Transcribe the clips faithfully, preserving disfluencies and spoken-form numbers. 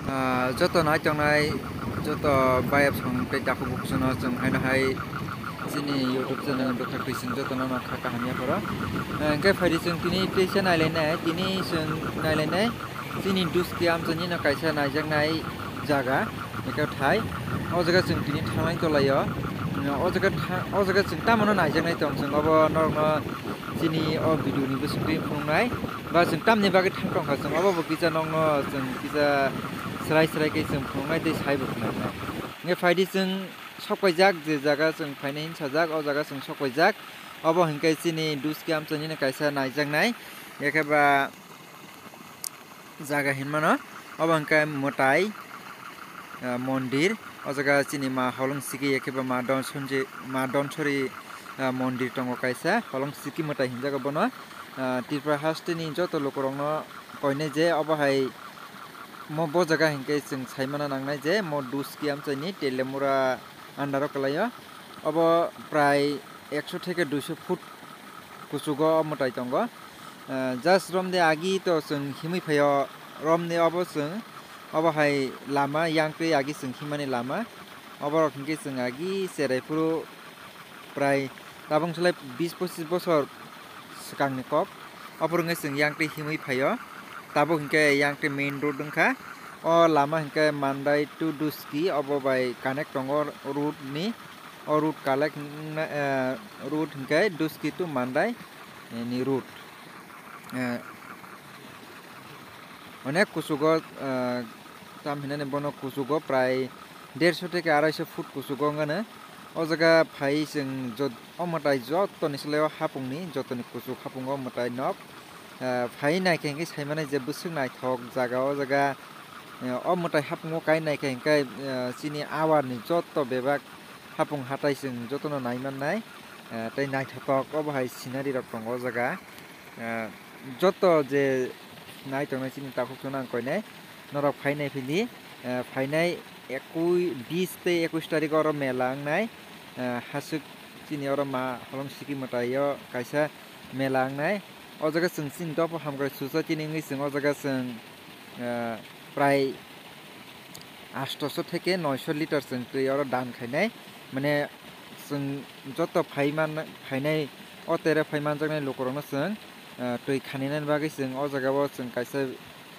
Ah, joto nai tongnai, joto bayap song tei takhuk bukusono chwng haino hai chini YouTube channel bwkha twi chwng jotono no kha kaham yapharo. Ah, hwnkhe phaidi chwng tini tei se nailainai, tini chwng nailainai chini Duski amchaini no kaisa naijaknai jaga, eka thai. O jaga chwng tini thanglai tolaio. O jaga tha-, o jaga chwng tamo no naijaknai tong chwng obo norokno chini o video ni bisingtwi phunuknai. Ba chwng tamni bagwi thang tongkha chwng obo bo kisa nokno chwng kisa swrai swrai khe chwng phunuknai tei saibo khwnanai. Hwnkhe phaidi chwng sokpaijak je jaga chwng phainai hin sajak o jaga chwng sokpaijak. Obo hwnkhe chini Duski amchaini no kaisa naijaknai. Ekheba jaga hinmano obo hwnkhe mwtai, ah, mondir. O jaga chini ma Holong Siki ekheba ma Donsonji, ma Donsori, ah, mondir tongo kaisa, Holong Siki mwtai hinjago bono. Ah, Tripura hasteni joto lukurokno koinai je obo hai mo bo jaga hinkhe chwng saimana nangnai je mo Duski amchaini Telemura under o kwlaio. Obo prai ekso theke duiso foot kuchugo o mwtai tongo. Ah, just romde agi to chwng himwi phaio, romni obo chwng obo hai lama yang twi agi chwng himani lama. Oborok hinkhe chwng agi cherai phuru prai tabuk swlai bis pochis bosor swkangni kok. Ophuru hwnkhe chwng yang twi himwi phaio. Tabuk hinkhe yang twi main road wngkha. O lama hinkhe Mandai to Duski obo bai connect tongo road ni. O road connect wngna-, eh, road hinkhe Duski to Mandai, eh, ni road. Eh, onek kuchugo, eh, tam hinani bono kuchugo prai derso theke araiso foot kuchugo wngano. O jaga phai chwng jot-, o mwtai jotoni swlaio hapungni, jotoni kuchuk hapungo mwtai nok. Eh, phai naikhe hinkhe saimanai je bwswk naithok jaga o jaga. Eh, o mwtai hapungo kai naikhe hinkhe, eh, chini awarni jotto bebak hapung hatai chwng jotono naimannai. Eh, tei naithotok obo hai scenery rok tongo o jaga. Eh, joto je nai tongnai chini takhuk chwngno ang koinai norok phainai phini, eh, phainai ekui, bis tei ekush tarik oro mela wngnai. Eh, haswk chini oro ma Holong Siki mwtaio kaisa mela wngnai. O jaga chwng chini dophano hamkrai susa chini wngwi chwng o jaga chwng, eh, prai astoso theke noisho litar chwng twi oro dan khainai. Mane chwng joto phaiman-, phainai o tere phaimanjaknai lukurokno chwng, eh, twi khaninani bagwi chwng o jagao chwng kaisa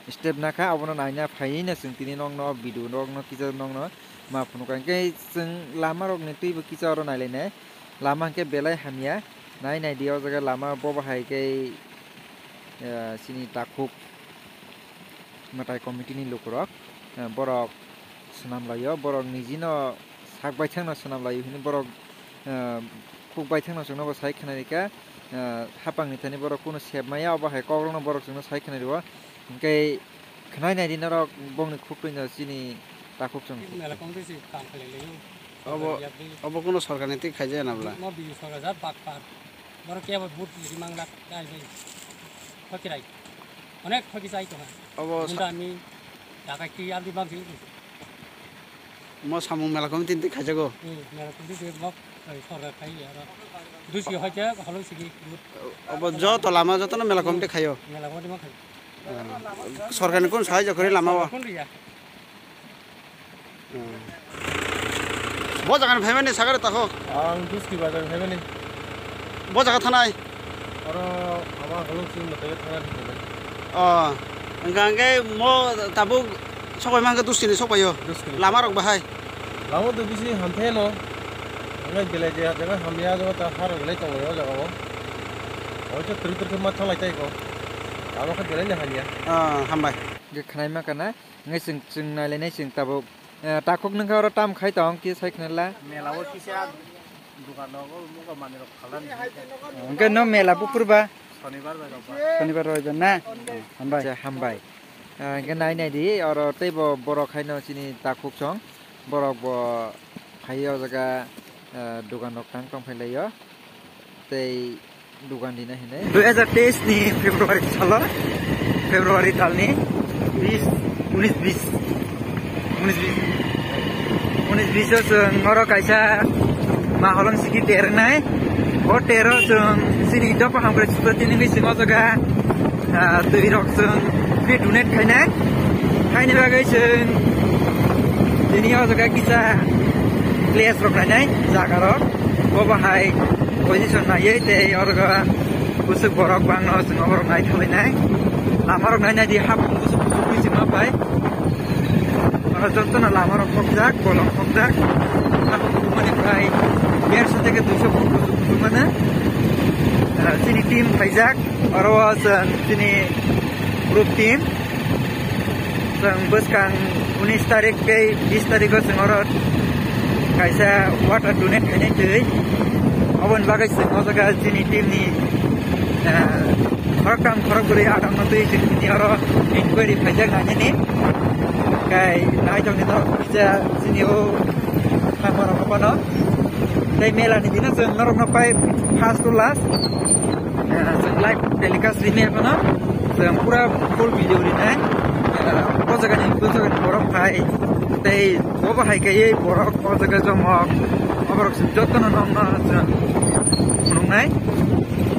step nakha, obono naina phaiwi no chwng tini nokno video nokno kisa nokno ma phunukha. Hwnkhe chwng lamarokni twibo kisa oro nailainai. Lama hwnkhe belai hamya. Nai naidi o jaga lama bobo hai khe, eh, chini takhuk mwtai committee ni lukurok, eh, borok swnam laio, borok nijino sak baithangno swnam laio hwnwi borok, eh, khuk baithangno chwngno bo sai khwnarikha, eh, hapangni thani borok kunu sep maya, obo hai kokrokno borok chwngno sai khwnario. Hwnkhe khwnai naidi norok bongni khuk twino chini takhuk chwng. Mela kong twi si kam khlai laio. Obo, Yak di. Obo kunu sorkarni twi khaijaya na bwla? Mo biyu sorkar jat bak par. Borok kebo vote rimang lak kai bai. Khokirai. Onek khoki chai tongo. Obo sa- Gunda ami dakai ki amdi bang ki. Mo samung mela committee twi khaijago. Hmm, mela committee twi mo, ai, sorkar khai ya ro. Dusi hoite Holong Siki. Obo joto lama jotono mela committee khaio. Mela committee mo khai. Sorkarni kun sahajyo khori lama o? Kun riya. Bo jaga ni phaimani sagari tako? Ang Duski bazar ni phaimani. Bo jaga thanai? Oro ama Holong Siki mwtai thanai. Oh, hwnkha hwnkhe mo tabuk sokoi mankhe Duski ni sokpaio? Duski ni. Lama rok bahai? Lama do bisi hamthai no. Hwnkhe belai je jaga hamya jaga ta har belai tongo o jaga o. Oito tiri tiri khe ma thanglai tai ko. Lama khe belai ni hamya. Ah, hambai. Ge khnai ma kana. Hwnkhe chwng, chwng nailainai chwng tabuk, eh, takhuk nungkha oro tam khai tong kisa sai khna la. Mela o kisa dukan rogo mugo manwi rok phalani. Hwnkhe no mela buphur ba? Shonibar bai rok ba. Shonibar bai ba na? Hambai. Acha, hambai. Ah, hwnkhe nai nai di, oro teibo borok haino chini takhuk chong. Borok bo phai o jaga, ah, dukan rok tang tong phai lai o. Tei dugan dina hinai. Dui hajar teis ni February salo, February talni bis, unis bis, unis bis, unis bis o chwng oro kaisa ma Holong Siki ternai. O tero chwng chini dophano hamkrai suto tini wngwi chwng o jaga, ah, twi rok chwng free donate khainai. Aini bagwi chwng tini o jaga kisa place rok nainai jaga rok. Bo bahai position naiwi tei o jaga bwswk borok bangno chwng oborok naithalainai. Lama rok nainai di hap bwswk bwswk twi chwngma bai. Oro jotono lama rok khokjak, kolom khokjak. Mani prai derso theke duiso bwswk bwswk mano. Ah, chini team phaijak. Oro o chwng chini group team. Chwng bwskang unis tarik tei bis tariko chwng oro kaisa water donate khainai twi. Oboni bagwi chwng o jaga chini team ni, ah, khoroktham khorokbrwi adamno twi chwng tini oro inquiry khaijak nainani. Kai naitongni norok kisa chini o nangmarok phano. Tei mela ni dino chwng norokno pai first to last. Ah, chwng live telecast rinai phano chwng pura full video rinai. Ah, o jaga ni, o jaga ni borok phai tei bo bahai kaiwi borok o jaga jomok. Oborok chwng jotono nokno chwng phunuknai.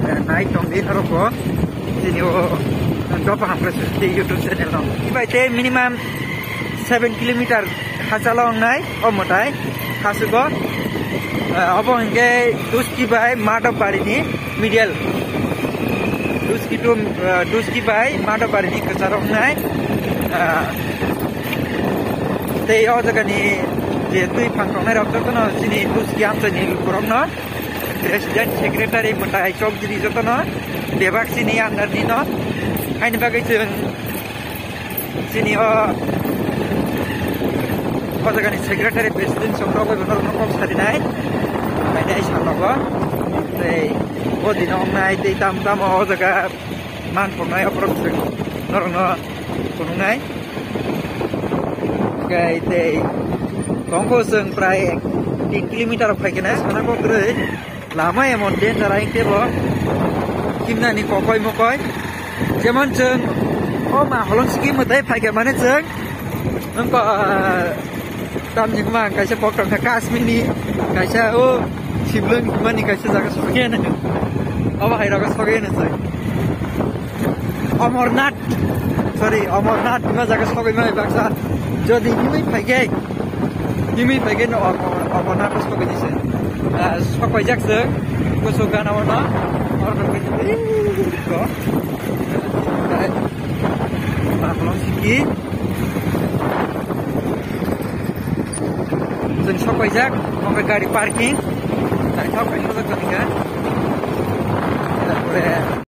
Ah, nai tongdi norok bo. Chini o dopa hamkra swi tei YouTube channel no. Ibai tei minimum seven kilometer hachalo wngnai o mwtai hasugo. Ah, obo hwnkhe Duski bai Madhobari ni middle. Duski to, ah, Duski bai Madhobari ni kwcharo wngnai. Ah, tei o jaga ni je twi phang tongnai rok jotono chini Duski amchai ni borok no. President, secretary, mwtai, chowdhury jotono bebak chini under ni no. Haini bagwi chwng chini o, o jaga ni secretary, president, chwng rok bai bono kok sarinai. Mai dai sa nogo. Tei o dino wngnai tei tam tamo o jaga man tongnai oborok chwng norokno phunuknai. Kai tei tongkho chwng prai tin kilometer phai khe na sana kokrwi. Lama emon danger aing tebo. Kimnani kokoi mokoi. Jemon chwng o ma holong siki mwtai phai khe mane chwng. Nang ko, ah, tamni hwnba ang kaisa pok tongkha Kashmir ni, kaisa o Siblong hwnmani kaisa jaga sokhe no. Obo hai rogo sokhe no chwng. Amarnath, sorry, Amarnath hwnma jaga sokoi mai baksa. Jodi himwi phaikhe, himwi phaikhe no Amar-, Amarnath sokoi dise. Ah, sokoi jak chwng, kusu gana wano, order khe, ko. Baklong siki. Chwng sokoi jak, omo gari parking. Naithok khe sokoi jak tongkha. Tarpore